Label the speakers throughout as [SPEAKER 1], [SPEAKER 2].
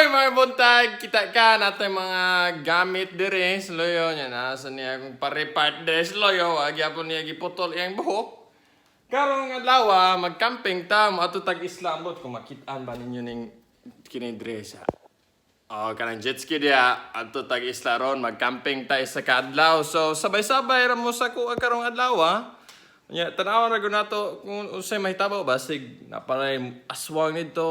[SPEAKER 1] Mga buntag, kita ka natin mga gamit dire sa loyo niya nasa niya akong paripart dire sa loyo, wa gyapon niya giputol iyang buhok. Karong adlaw magcamping ta moadto tag isla ambot kung makit-an ba ninyo ning kini dire sa. Oh, kanang jet ski diya, adto tag isla ron, magcamping ta isa ka adlaw. So sabay-sabay ra mo sa kuha karong adlaw ah. Nya, tanawa ra gud nato kung unsay mahitabo basig naparay aswang nito,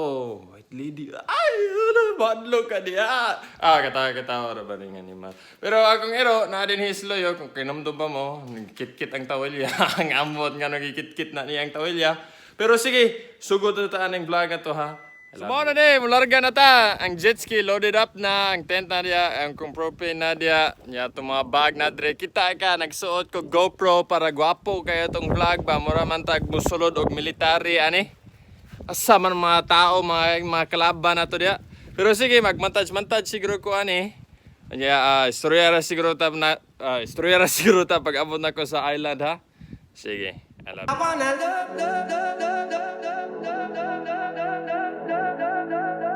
[SPEAKER 1] white lady. Ay, ano, badlo ka diya. Ah, katawa katawa ra ba ning animal. Pero akong ero na din hisloyo kung kinumdum ba mo, nagkit-kit ang tawilya, ang ambot nga nagkit-kit na niya ang tawilya. Pero sige, sugod na ta aning vlog na to ha. So mao na ni, mularga na ta. Ang jet ski loaded up na, ang tent na diya, ang kung propane na diya, nya itong mga bag na dire. Kita ka, nagsuot ko GoPro para gwapo kayo tong vlog ba. Mura man tag musulod og military ani. Asa man mga tao, mga kalaban na to diya. Pero sige, magmontage-montage siguro ko ani. Nya, istorya ra siguro ta na, istorya ra siguro ta pag abot na ko sa island ha. Sige, I love
[SPEAKER 2] I wanna love, love, love, love, love, love, love, love, love, love, love, love, love, love, love, love, love, love.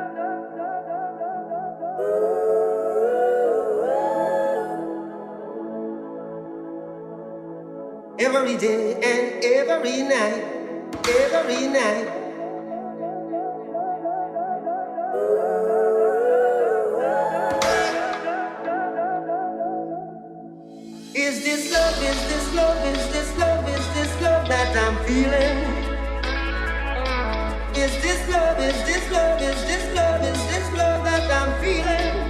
[SPEAKER 2] Every day and every night, every night. Is this love, is this love, is this love, is this love that I'm feeling? Is this love, is this love, is this love, is this love that I'm feeling?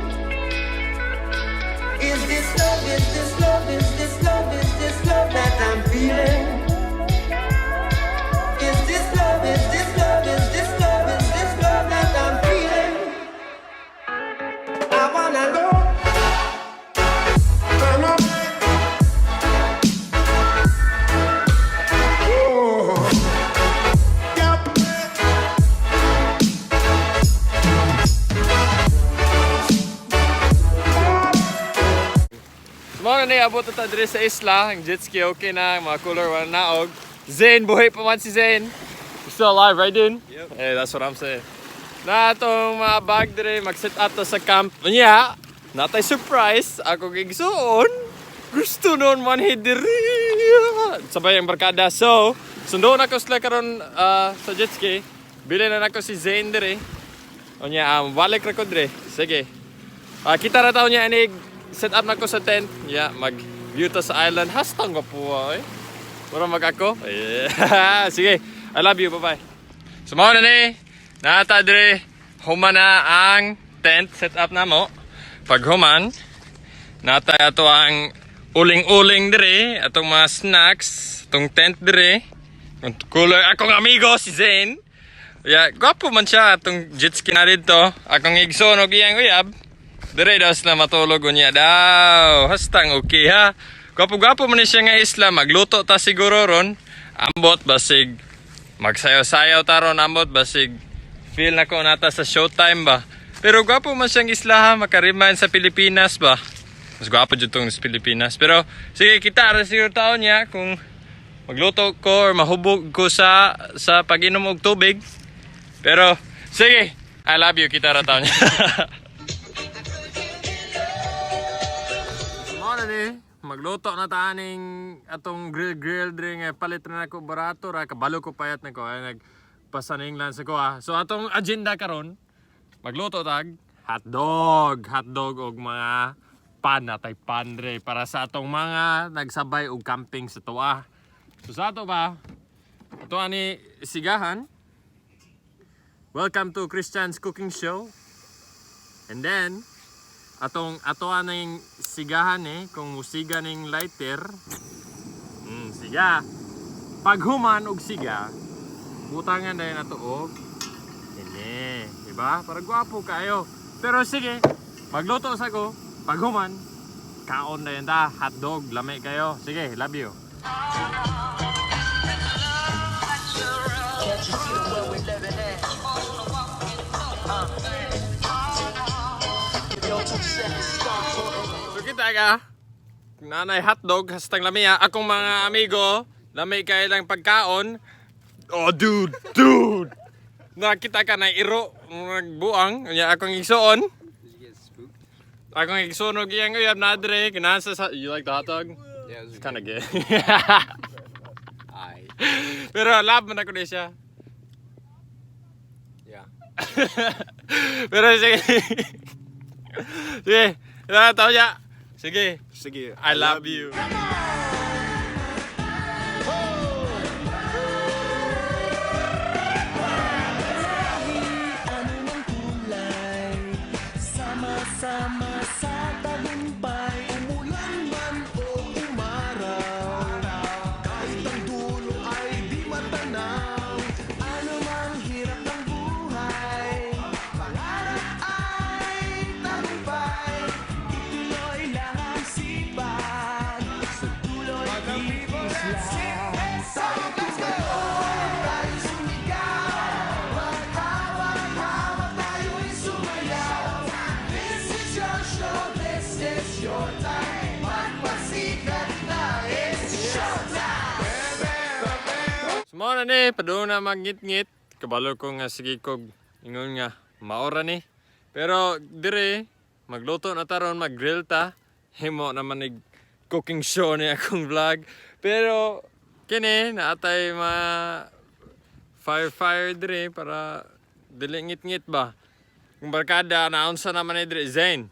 [SPEAKER 2] Is this love, is this love, is this love, is this love that I'm feeling? Is this love, is this love, is this love, is this love that I'm feeling? I wanna go. Turn up. Oh. Yep.
[SPEAKER 1] So mao na ni abot na ta diri sa isla, ang jet ski okay na, ang mga cooler wala naog. Zane, buhay pa man si Zane. You still alive, right, dude? Yep. Hey, that's what I'm saying. Na atong mga bag diri, mag-set up ta sa camp. Nya, natay surprise, ako gigsuon. Gusto noon man hi diri. Sabay ang barkada. So, sundo na ko sila karon sa jet ski. Bili na nako si Zane diri. Unya, balik ra ko diri. Sige. Ah, kita ra taon niya anig set up na ko sa tent. Yeah, mag view ta sa island. Hastang ko po eh. Mura mag ako. Yeah. Sige. I love you. Bye-bye. So mao na ni. Nata dire. Human na ang tent set up na mo. Pag human, nata ato ang uling-uling dire, atong mga snacks, atong tent dire. Ang cooler akong amigo si Zane. Yeah, gwapo man siya atong jet ski na dito. Akong igsoon og iyang uyab. Dire daw sila matulog unya daw. Hastang okay ha. Gwapo-gwapo man ni siya nga isla, magluto ta siguro ron. Ambot basig magsayaw-sayaw ta ron ambot basig feel na ko nata sa showtime ba. Pero gwapo man siyang isla ha, makariman sa Pilipinas ba. Mas gwapo jud tong sa Pilipinas. Pero sige kita ra siguro taon niya kung magluto ko or mahubog ko sa pag-inom og tubig. Pero sige, I love you kita ra taon niya. Mao na ni, magluto na ta aning atong grill grill diri nga palit na nako barato ra kabalo ko payat nako ay nagpasaning lang sa ko ah. So atong agenda karon magluto tag hotdog, hotdog og mga pan natay pan dre para sa atong mga nagsabay og camping sa tuwa. So sa ato ba ato ani sigahan. Welcome to Christian's Cooking Show. And then atong ato aning sigahan eh kung musiga ning lighter siga paghuman og siga butangan dayon nato og ini di ba para gwapo kayo pero sige magluto sa ko paghuman kaon dayon ta hotdog lami kayo sige, love you.
[SPEAKER 3] Can't you see the world we living in? Give your 2 seconds, start talking.
[SPEAKER 1] So kita ka, nanay hotdog, hastang lamia. Akong mga amigo, lami kay lang pagkaon. Oh dude, dude! Nakita ka na iro, Murag buang. Unya akong igsuon.
[SPEAKER 4] Did you get spooked?
[SPEAKER 1] Akong igsuon og iyang uyab na dire. Ganahan sa. You like the hot dog?
[SPEAKER 4] Yeah, it was
[SPEAKER 1] It's kinda gay.
[SPEAKER 4] I.
[SPEAKER 1] Pero love man ako ni siya.
[SPEAKER 4] Yeah.
[SPEAKER 1] Pero sige. Sige. Tao niya. Sige.
[SPEAKER 5] Sige.
[SPEAKER 1] I love you.
[SPEAKER 2] Ano mang kulay, sama-sama sa tagumpay.
[SPEAKER 6] Umulan man o umaraw, kahit ang dulo ay di matanaw.
[SPEAKER 2] Ano mang hirap ng buhay, pangarap ay tagumpay. Ituloy lang ang sipag, sa dulo'y tiis lang.
[SPEAKER 6] Let's go! Tayo sumigaw, maghawak-hawak tayo'y sumayaw. This is your show, this is your time. Magpasikat na, it's showtime!
[SPEAKER 1] So mao na ni, padung na magngit-ngit. Kabalo ko nga sige kog ingon nga maora ni. Pero dire magluto na taron, mag-grill ta. Himo naman nig cooking show ni akong vlog. Pero kini naatay ma fire fire dire para dili ngit-ngit ba. Kung barkada naunsa naman ni dire Zane.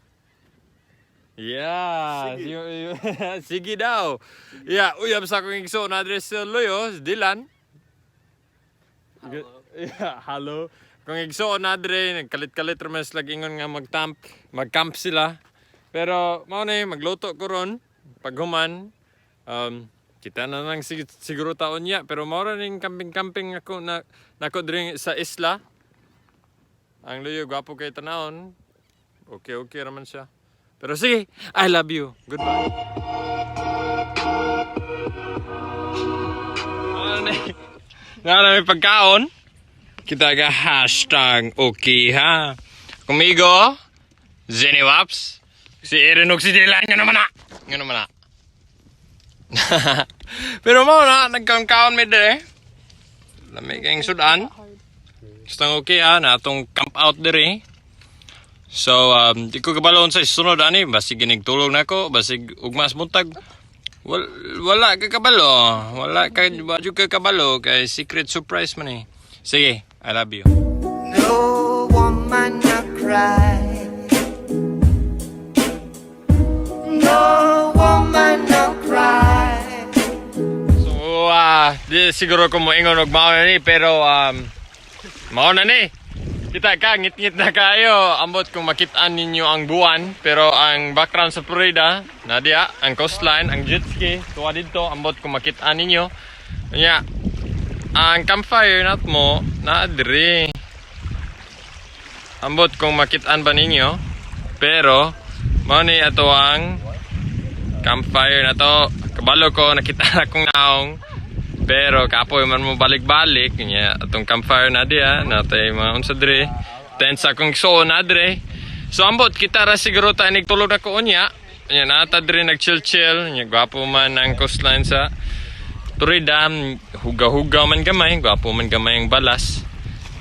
[SPEAKER 1] Yeah, sige, sige daw. Yeah, uyab sa akong igsoon na dire sa Luyo, si Dylan. Hello. Yeah, hello. Kung igsoon na dire, nagkalit-kalit ra man sila ingon nga magtamp, magcamp sila. Pero mao ni magluto ko ron paghuman. Kita na lang siguro taon niya pero mao ra ning camping-camping ako na nako diri sa isla. Ang luyo gwapo kay tanawon. Okay, okay raman siya. Pero sige, I love you. Goodbye. Ano na Nga na may pagkaon. Kita ka #okay ha. Kumigo, Zenny Waps, si Aaron ug si Dylan, nga naman na. Nga naman na. Pero mo na, nagkaon-kaon mi dire. Lamig kayong sudan. Basta okay ha, na atong camp out dire. So, di ko kabalon sa sunod ani, basig ginigtulog na ko, basig ugmas buntag. Wala ka kabalo. Wala ka, wala ka kabalo kay secret surprise man eh. Sige, I love you.
[SPEAKER 2] No woman no cry. No woman no cry.
[SPEAKER 1] So, di siguro ko moingon og mao na ni, pero mao na ni. Kita ka, ngit-ngit na kayo. Ambot kung makitaan ninyo ang buwan, pero ang background sa Florida, na diya, ang coastline, ang jet ski, tuwa dito, ambot kung makitaan ninyo. Nya, ang campfire nat mo, na diri. Ambot kung makitaan ba ninyo, pero mao ni ato ang campfire na to. Kabalo ko, nakita na akong naong. Pero kapoy man mo balik-balik. Nya, atong campfire na diya, natay mga unsa dire. Tent sa akong igsuon na dire. So ambot, kita ra siguro tayo nagtulog na ko unya. Nya, nata dire nag-chill-chill. Nya, gwapo man ang coastline sa Florida. Huga-huga man gamay. Gwapo man gamay ang balas.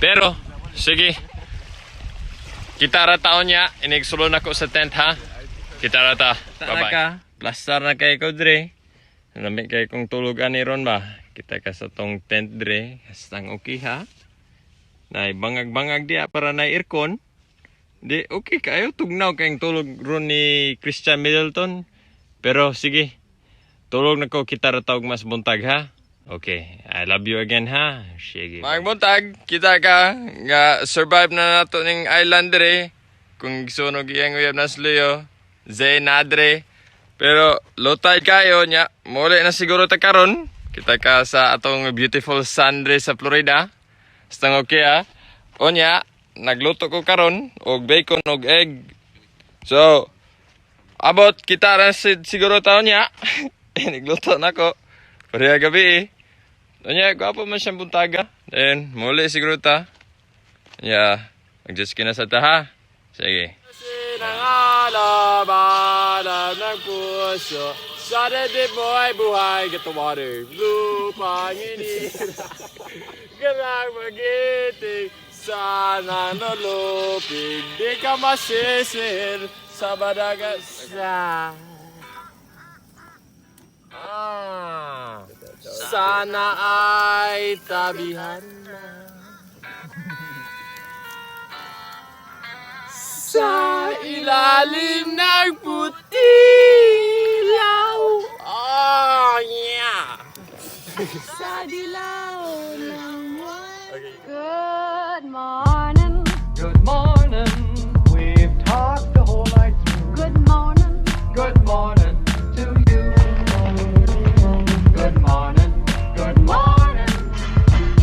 [SPEAKER 1] Pero, sige. Kita ra taon niya. Inigsulo na ko sa tent ha. Kita ra ta. Bye-bye. Ka. Plastar na kay ko dre. Lamig kay kong tulog ani ron ba. Kita ka sa tong tent dre. Hastang okay ha. Nay bangag-bangag diya para na aircon. Di okay kayo tugnaw kayong tulog ron ni Christian Middleton. Pero sige. Tulog na ko, kita ra tawag mas buntag ha. Okay, I love you again ha. Sige. Mga buntag, kita ka nga survive na nato ning island dre. Kung gisunog iyang uyab na sluyo, Zay nadre. Pero low tide kayo nya, muli na siguro ta karon. Kita ka sa atong beautiful sun dre sa Florida. Basta okay ha. Onya, nagluto ko karon og bacon og egg. So, abot kita ra siguro taon niya. Nagluto na ko. Pareha gabi eh. Unya, gwapo man siyang buntaga. Then, muli siguro ta. Yeah, mag-jet ski na sa ta ha. Sige. Sinangalab-alab ng puso. Sa dibdib mo ay buhay. Get the water. Blue panginira. Galang magiting. Sana nalupig, di ka masisil sa badagat sa. Ah, sana ay tabihan na. Sa ilalim ng putilaw. Oh, yeah.
[SPEAKER 4] Sa dilaw ng
[SPEAKER 1] Okay.
[SPEAKER 4] Good morning.
[SPEAKER 2] Good morning. We've talked the whole night through.
[SPEAKER 4] Good morning.
[SPEAKER 2] Good morning to you. Good morning. Good morning.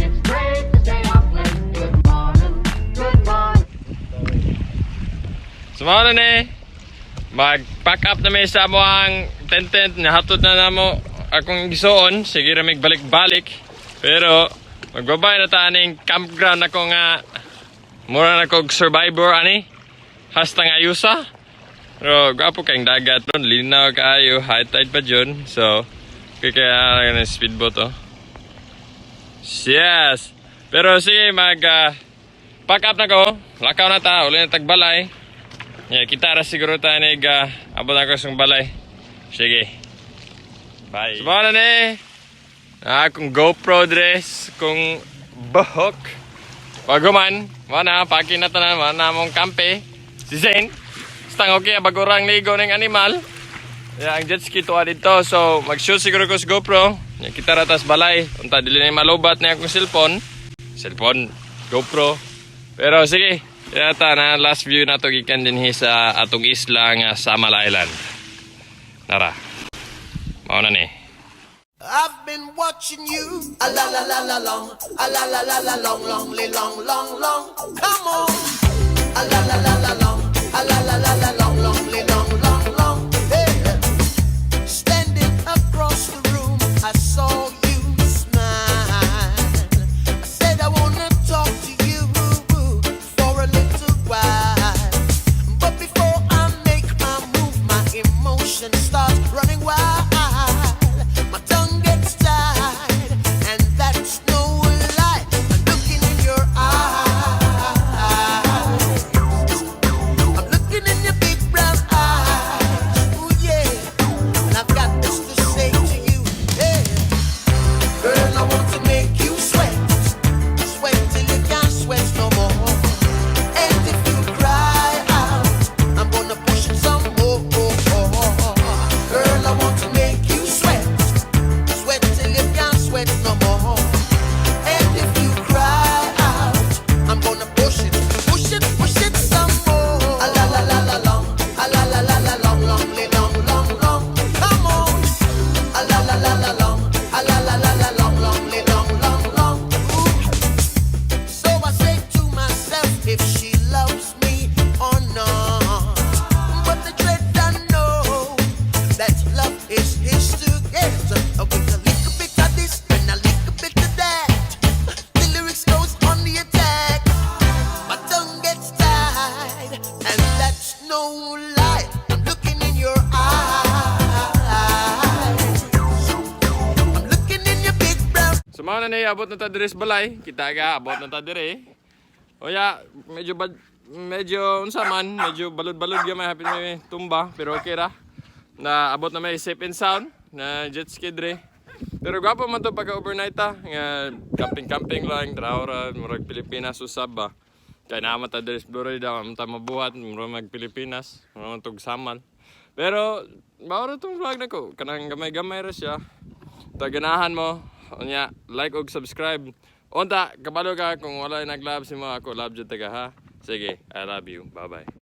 [SPEAKER 2] It's great to stay up late. Good morning. Good morning.
[SPEAKER 1] So mao na ni, mag-pack up na may sa among tent-tent, nahatod na namo akong gisuon, sige ra mig balik-balik. Pero magbabay na ta aning campground ako nga mura na kog survivor ani. Hasta nga ayusa. Pero gwapo kayong dagat ron, linaw kaayo, high tide pa dyan. So, okay, kaya na speedboat, oh. Yes! Pero sige, mag pack up na ko. Lakaw na ta, uli na tagbalay. Yeah, kita ra siguro tayo ni abot ako sa balay. Sige. Bye. So, na ni. Akong GoPro dress, kung buhok. Bago man, wala, paki na tanan, wala mong kampe. Si Zane, stang okay, bagurang ligo ng animal. Yeah, ang jet ski tuwa dito. So, mag-shoot siguro ko sa GoPro. Yeah, kita ra tas balay. Unta, dili na yung malobat na akong cellphone. Cellphone, GoPro. Pero sige, yata na last view na to gikan dinhi sa atong isla nga Samal Island. Nara. Mao na ni.
[SPEAKER 6] I've been watching you. A la la la la long. A la la la la long, long, long, long, long. Come on. A la la la la long. A la la la la long, long, long, long, long. Hey. Standing across the room, I saw you smile. I said I wanna talk to you for a little while. But before I make my move, my emotions start running wild. My tongue gets tied, and that's no lie. I'm looking in your eyes. I'm looking in your big brown eyes. Ooh, yeah. And I've got this to say to you. Hey. Girl, I want to make you sweat. Sweat till you can't sweat no more. And if you cry out, I'm gonna push it some more. Girl, I want to make you sweat. Sweat till you can't sweat no more. And if you cry out, I'm gonna push it, push it, push it some more. A la la la la long, a la la la la long, long, long, long, long. Come on. A la la la la long, a la la la la long, long, long, long, long. Ooh. So I say to myself if she loves me or not. But the dread I know that love is his to get. With a little bit of this and a little bit of that. The lyrics goes on the attack. My tongue gets tied, and that's no lie. I'm looking in your eyes. I'm looking in your big brown
[SPEAKER 1] So mao na ni, abot na ta diri sa balay. Kita ka abot na ta diri. O ya, medyo bad, medyo unsa man, medyo balud-balud gamay hapit may tumba, pero okay ra. Na abot na may safe and sound na jet ski diri. Pero gwapo man to pagka overnight ta, nga camping-camping lang, draw ra, murag Pilipinas usab ba. Kay naa ta diri sa Florida, man ta mabuhat, murag mag Pilipinas, murag man tug Samal. Pero mao ra tong vlog nako, kanang gamay-gamay ra siya. Taganahan mo, unya, like og subscribe. Unta, kabalo ka kung wala nag-love sa mo ako, love jud ta ka ha. Sige, I love you. Bye-bye.